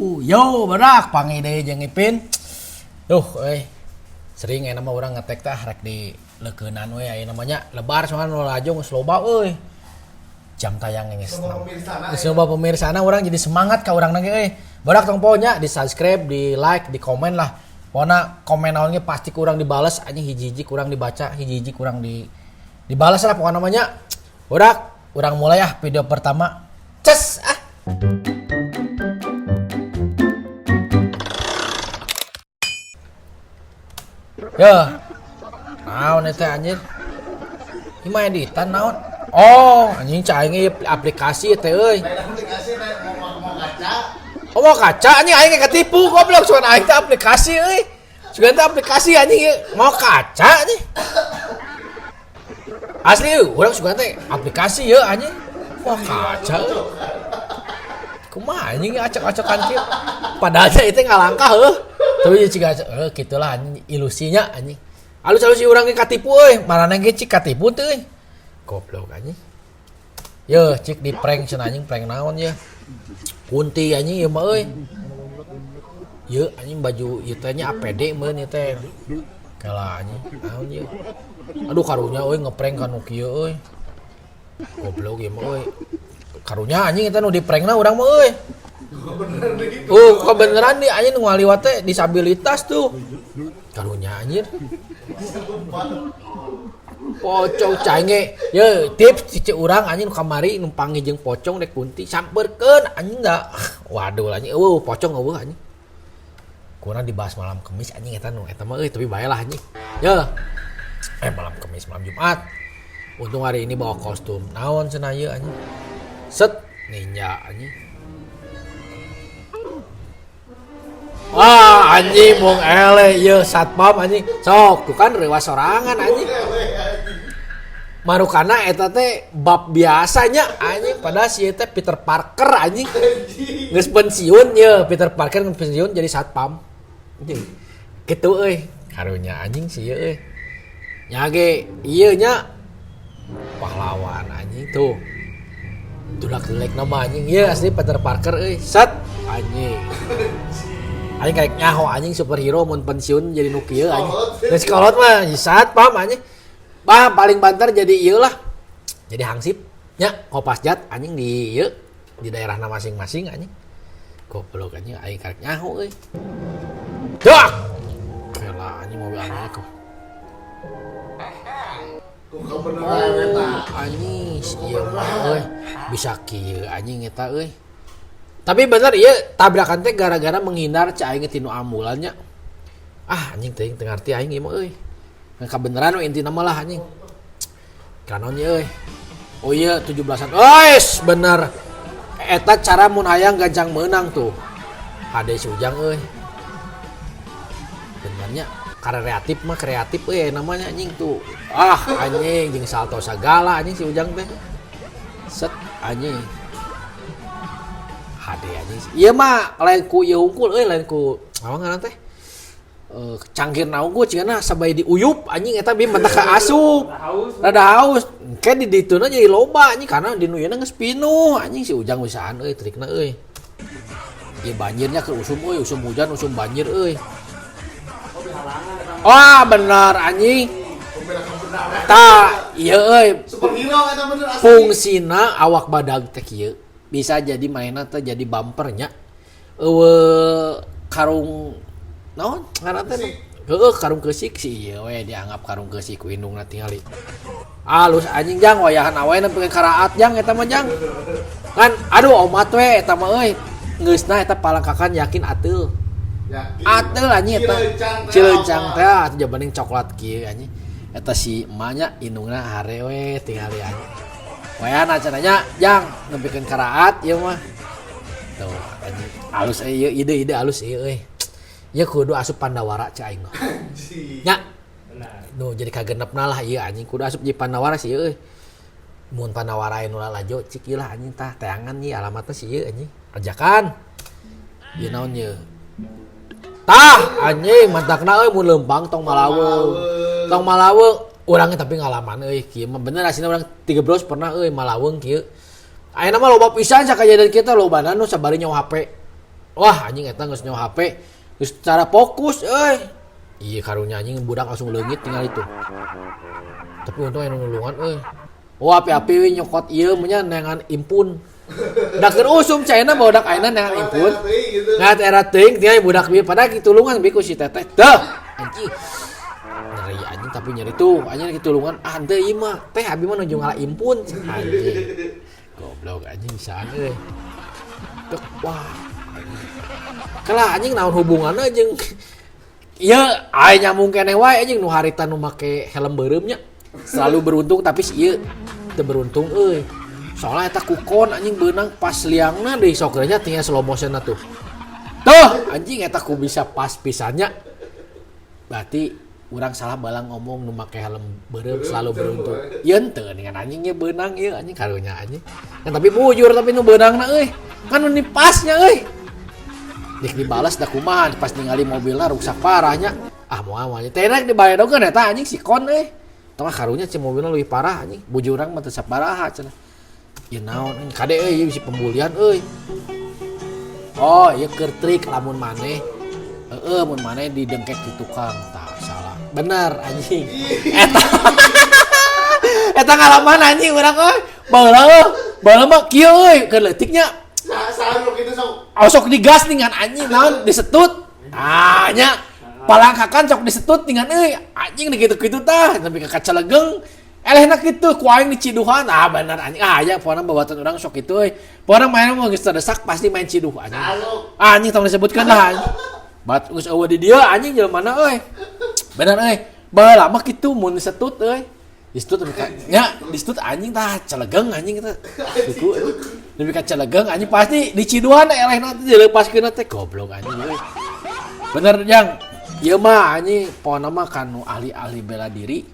Yo, barudak panggih deui jeung Ipin. Duh, euy. Sering aya mah urang ngetek tah rek di leukeunan we aya namanya lebar soalnya nu lalajo geus loba euy. Jam tayang geus. Geus loba pemirsana urang jadi semangat ka urang ge euy. Barudak tong poho nya di subscribe, di like, di komen lah. Pokona komen naon ge pasti kurang dibales anjing hiji-hiji kurang dibaca, hiji-hiji kurang di dibalas lah pokoknya namanya. Barudak, urang mulai ah video pertama. Ces ah. Ya. Naon eta anjir? Ieu mah editan naon? Oh, anjing cai aing aplikasi teh euy. Aplikasi teh mau kaca. Oh, mau kaca anjing aing ketipu goblok cuman aing teh aplikasi euy. Sugan teh aplikasi anjing ieu mau kaca anjing. Asli euy, urang sugan teh aplikasi ye anjing. Mau kaca euy. Kumaha anjing acak-acakan kieu. Padahal teh itu ngalangkah heuh. Tapi ciga heuh kitulah anjing ilusinya anjing. Alus-alus ieu urang ge katipu euy, maraneh ge cik katipu teu euy. Goblok anjing. Yeuh cik di prank cenah anjing prank naon ye. Kunti anjing ieu mah euy. Yeuh anjing baju ieu teh nya APD meureun ieu teh. Kela anjing naon ieu. Aduh karunya euy ngeprank ka nu kieu euy. Goblok ieu mah euy. Karunya anjing eta nu di prankna urang mah euy. Oh, kebeneran di anjing nu ngaliwat teh disabilitas tuh. Karunya anjir. Pocong cange. Ye, tips cici urang anjing nu kamari nu panggih jeung pocong dek kunti sampeurkeun anjing da. Waduh anjing eueuh pocong eueuh anjing. Kurang dibahas malam Kemis anjing eta nu eta mah euy tapi bae lah anjing. Ye. Malam Kemis, malam Jumat. Untung hari ini bawa kostum. Naon cenah ieu anjing. Set ninja anjing. Wah anjing mung eleh ieu satpam anjing. Sok tuh kan rewas sorangan anjing. Marukana eta teh bab biasanya anjing padahal si teh Peter Parker anjing. Geus pensiun ye Peter Parker geus pensiun jadi satpam. Anjing. Kitu euy. Karunya anjing si ieu euy. Nya ge ieu nya pahlawan anjing tuh. Dulak-dulek nama anjing ieu asli Peter Parker euy. Set anjing. Anjing kayak nyaho anjing superhero mun pensiun jadi nu kieu anjing. Geus kolot mah satpam anjing. Bah paling banter jadi ieu lah. Jadi hangsip nya kopasjat anjing di ieu di daerahna masing-masing anjing. Goblok anjing aing karek nyaho euy. Dak. Kela anjing mobil aneh kok. Oh, anjing ieu mah euy bisa kieu anjing eta euy. Tapi bener ieu tabrakan teh gara-gara menghindar cai aing tinu ambulannya. Ah anjing teuing teu ngarti aing ieu mah euy. Ngan kabeneran we intina mah lah anjing. Kanon ieu euy. Oh iya 17-an. Ois bener. Eta cara mun hayang gancang meunang tuh. Hade si Ujang euy. Benernya kreatif mah kreatif euy namanya anjing tuh. Ah anjing jeung salto sagala anjing si Ujang teh. Set anjing. Hade anjing. Ieu mah lain ku ieu hungkul euy lain ku naon ngaran teh? Cangkir naon gua cigana sabay diuyup anjing eta bi mentak ka asup. Rada haus. Engke di dituna jadi loba anjing karena di nu ieuna geus pinuh anjing si Ujang bisaan euy trikna euy. Ieu banjirnya ke usum euy, usum hujan, usum banjir euy. Wah, bener anjing. Tah, ieu euy. Superhero eta bener asli. Fungsina awak badag teh kieu. Bisa jadi mainna teh jadi bumpernya. Eueuh karung naon ngaran teh? Heeh, karung keusik si ieu we dianggap karung keusik ku indungna tingali. Alus anjing jang wayahan awe nepi ka karaat jang eta mah jang. Kan aduh omat we eta mah euy. Geusna eta palangkakan yakin ateul. Ateul anjing eta. Cileuncang teh atuh jabaning coklat kieu anjing. Eta si emaknya indungna hare we tingali anjing. Wayahna cenah jang nepikeun karaat ieu mah. Tuh anjing alus euy ieu ide-ide alus ieu euy. Ieu kudu asup Pandawara cai aing mah. Nya. Nu jadi kagenepna lah ieu anjing kudu asup jadi Pandawara sih ieu euy. Mun Pandawara nu lalajo cik ieu lah anjing tah teangan ieu alamatna si ieu anjing. Ajakan. Ieu naon ieu? Tah anjing mantakna euy mun leumpang tong malaweung. Tong malaweung urang tapi ngalaman euy kieu mah bener asina urang 3 bros pernah euy malaweung kieu. Ayeuna mah loba pisan sakajadian kita lobana nu sabari nyawa HP. Wah anjing eta geus nyawa HP geus cara fokus euy. Iya karunya anjing budak langsung leungit tinggal itu. Tapi untung aya nu nulungan euy. Wah api-api we nyokot ieu mah nya neangan impun. Da keur usum caina barudak ayeuna neangan impun. Ngat era teuing tinggal budak bieu padahal ditulungan bi ku si teteh. Teuh anjing. Nyeri anjing tapi nyeri tuh anjing ditulungan ah henteu ieu mah teh abi mah nuju ngala impun anjing. Goblok anjing bisaan euy. Tek wah. Kalah anjing naon hubunganna jeung ieu aya nyambung keneh wae anjing nu harita nu make helm beureum nya. Selalu beruntung tapi si ieu teu beruntung euy. Soalnya eta kukon anjing beunang pas liangna deui sok nya tinggal slow motionna tuh. Tuh anjing eta ku bisa pas pisannya. Berarti urang salah balang ngomong nu make helm beureum selalu beruntung. Ieu henteu dengan anjing ieu beunang ieu anjing karunya anjing. Kan tapi bujur tapi nu beunangna euy. Kan nu pasnya euy. Dik dibalas da kumaha pas ningali mobilna rusak parahnya. Ah moal moal teh rek dibaedogeun eta anjing si kon euy. Tong karunya si mobilna leuwih parah anjing. Bujurang mah teu saparaha cenah. Ieu naon anjing kade euy ieu bisi pembulian euy. Oh ieu keur trik lamun maneh heeh mun maneh didengkek di tukang tah salah. Bener anjing. Eta eta ngalaman anjing urang euy. Baheula euy, baheula mah kieu euy keur leutik nya. Oh sok digas dengan anjing naon disetut. Ah nya palangkakan sok disetut dengan euy anjing di kitu-kitu tah nepi ka kacalegeng. Elehna kitu ku aing diciduhan. Ah bener anjing. Ah aya pokona babaturan urang sok kitu euy. Pokona main mah geus terdesak pasti main ciduh anjing. Ah, anjing tong disebutkeun lah anjing. Bat geus eueuh di dieu anjing jelema mana euy. Bener euy. Baheula mah kitu mun disetut euy. Disetut nepi ka nya disetut anjing tah calegeng anjing eta. Suku nepi ka calegeng anjing pasti diciduhan elehna teh dileupaskeun teh goblok anjing euy. Bener jang. Ieu mah anjing pokona mah kanu ahli-ahli bela diri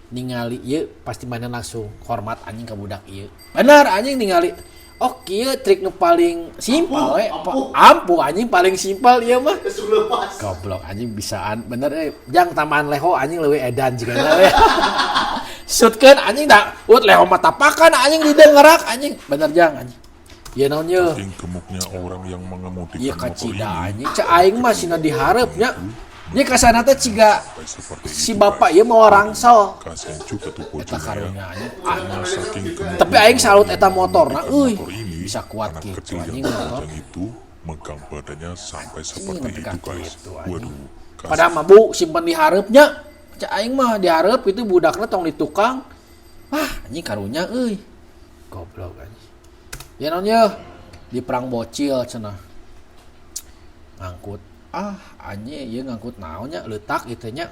ningali ieu pasti mana langsung hormat anjing ka budak ieu. Bener anjing ningali oh kieu trik nu paling simpel we. Ampuh anjing paling simpel ieu mah. Goblok anjing bisaan bener euy. Jang tambahan leho anjing leuwih edan jigana we. Sutkeun anjing da ut leho mah tapakan anjing di dengerak anjing. Bener jang anjing. Ieu naon ieu? Saking gemuknya orang yang mengemudikan Ieu motor kacida ini, anjing. Cek aing mah sina dihareup nya. Ieu kasana teh ciga sampai seperti si itu, bapak guys. ieu mawa rangsel. Kasihan juga tuh Eta bocilnya ya. karunya anjing. Karena saking gemuknya Tapi aing salut orang eta yang motorna mengemudikan euy. motor ini, Bisa kuat anak gitu kecil yang anjing motor. terjang itu megang badannya sampai Anjing seperti nepi ka itu, guys. kitu anjing. Waduh, Padahal kasihan. mah bu simpen di hareupnya. Cek aing mah di hareup itu budakna tong di tukang. Wah, anjing karunya euy. Goblok anjing. Ya naon ye? Di perang bocil cenah. Ngangkut. Ah, anjing ieu ngangkut naon nya leutak ieu teh nya.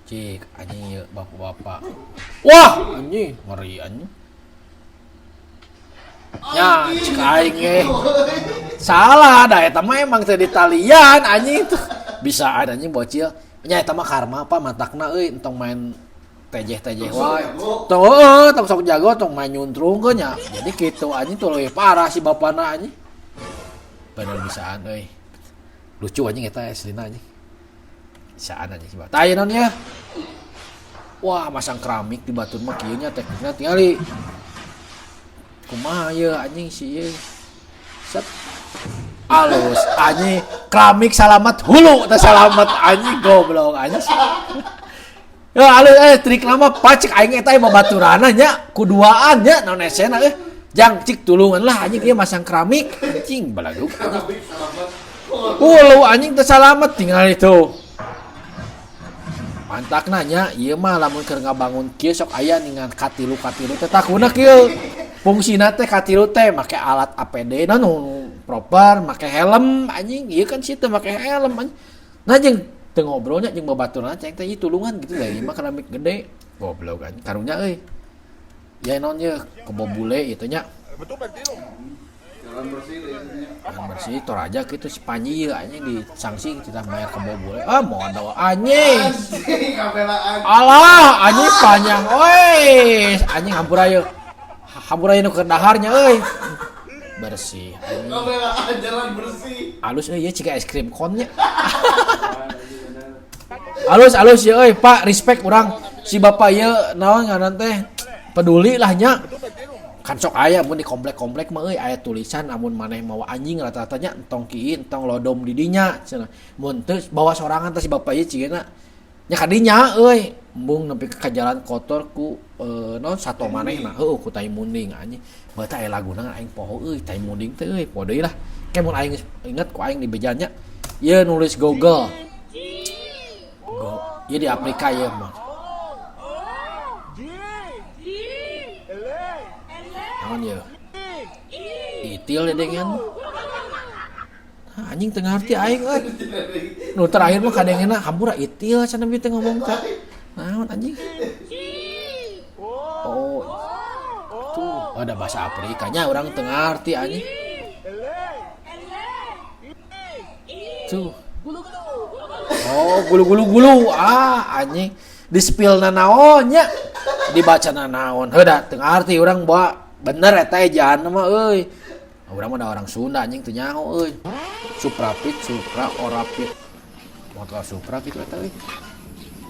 Cik, anjing ieu bapak-bapak. Wah, anjing ngeri anjing. Nya, cek aing ge. Salah da eta mah emang teh ditalian anjing tuh. Bisa ada anjing bocil. Nya eta mah karma apa matakna euy entong main tejeh-tejeh wae. Tong heueuh tong sok jago tong main nyuntrungkeun nya. Jadi kitu anjing tuh leuwih parah si bapana anjing. Bener bisaan euy. Lucu anjing eta aslina anjing. Bisaan anjing si bapak. Tah ieu naon ieu? Wah, masang keramik di batur mah kieu nya teknikna tingali. Kumaha ieu anjing si ieu. Set. Alus anjing keramik salamat hulu teh salamat anjing goblok anjing. Ya alus trik lama pacek aing eta babaturana nya kuduaan nya naon esena euy. Jang cik tulungan lah anjing ieu masang keramik anjing balaguk anjing. Hulu anjing teh salamet tinggal itu. Mantak nanya ieu mah lamun keur ngabangun kieu sok aya ningan katilu-katilu teh takuna kieu. Fungsina teh katilu teh make alat APD na nu proper, make helm anjing ieu kan sieu teh make helm anjing. Nah jeung teu ngobrolnya jeung babaturna ceng teh ieu tulungan gitu lah ieu mah keramik gede. Goblok anjing karunya euy. Ya naon ye kebo bule ieu teh nya. Jalan bersih deh. Jalan bersih Toraja kitu si Panji ieu anjing disanksi kita bayar kebo bule. Ah modal anjing. Anjing kabelaan. Alah anjing panjang euy. Anjing hampura ieu. Hampura ieu nu keur daharnya euy. Bersih anjing. Kabelaan jalan bersih. Alus euy ieu ciga es krim kon nya. Alus alus ya euy Pak, respect urang si bapak ieu naon ngaran teh peduli lah nya. Kan sok aya mun di komplek-komplek mah euy aya tulisan amun maneh mawa anjing rata-rata nya entong kieu entong lodom di dinya cenah. Mun teu bawa sorangan teh si bapak ieu cigana nya ka dinya euy embung nepi ka jalan kotor ku naon sato manehna heueuh ku tai munding anjing. Bae teh aya laguna aing poho euy tai munding teh euy poho deui lah. Ke mun aing inget ku aing dibejaan nya. Ieu nulis Google. Go, ieu di Afrika ieu mah. Naon ieu? Itil dedengean mah. Nah, anjing teu ngarti aing euy. Nu terakhir mah kadengena hampura itil cenah bieu teh ngomong teh. Naon anjing? Oh. Tuh, ada bahasa Afrikanya urang teu ngarti anjing. Tuh. Oh, gulu-gulu-gulu. Ah, anjing. Di spill na naon nya. Dibaca na naon. Heuh da teu ngarti urang bawa bener eta ejaan mah euy. Urang mah da orang Sunda anjing teu nyaho euy. Suprapit, Supra, Orapit. Motor Supra gitu eta euy.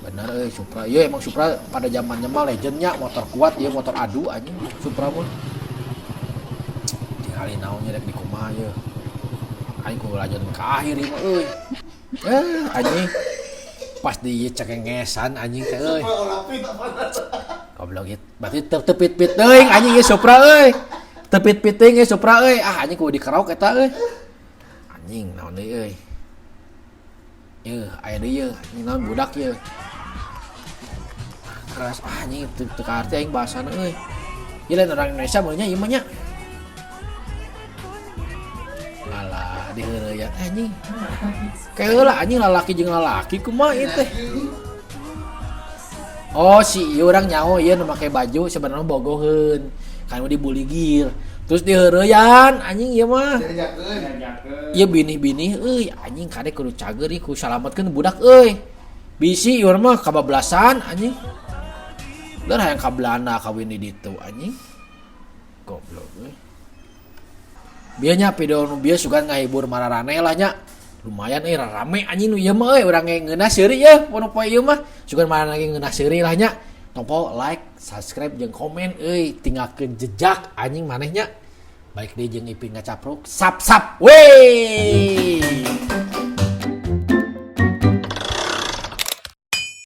Bener euy Supra. Ieu emang Supra pada zamannya mah legendnya motor kuat ieu motor adu anjing Supra mah. Tingali naonnya rek dikumaha ieu. Aing kudu lanjut ke akhir ieu mah euy. Anjing. Pas di ieu cekengesan anjing teh euy. Goblok ieu. Berarti teu pit-pit teuing anjing ieu Supra euy. Teu pit-pit teuing ieu Supra euy. Ah anjing kudu dikerok eta euy. Anjing naon deui euy. Yeuh aya deui yeuh anjing naon budak yeuh. Keras ah, anjing teu kaarti aing bahasana euy. Ieu lain orang Indonesia meunya ieu mah nya. Alah diheureuyan anjing. Keheula anjing lalaki jeung lalaki kumaha ieu teh. Oh si ieu urang nyaho ieu nu make baju sebenarnya bogoheun. Kan dibuligir. Terus diheureuyan anjing ieu mah. Ieu binih-binih euy anjing kade kudu cager ieu kudu salametkeun budak euy. Bisi ieu mah kabablasan anjing. Leur hayang ka Belanda kawin di ditu anjing. Goblok euy. Bieu nya video nu bieu sugan ngahibur mararaneh lah nya. Lumayan euy rarame anjing nu ieu mah euy urang ge ngeunah seuri yeuh pono poe ieu mah. Sugan mararaneh ge ngeunah seuri lah nya. Tong poho like, subscribe jeung komen euy tinggalkeun jejak anjing maneh nya. Balik deui jeung Ipin Ngacapruk. Sap sap weh.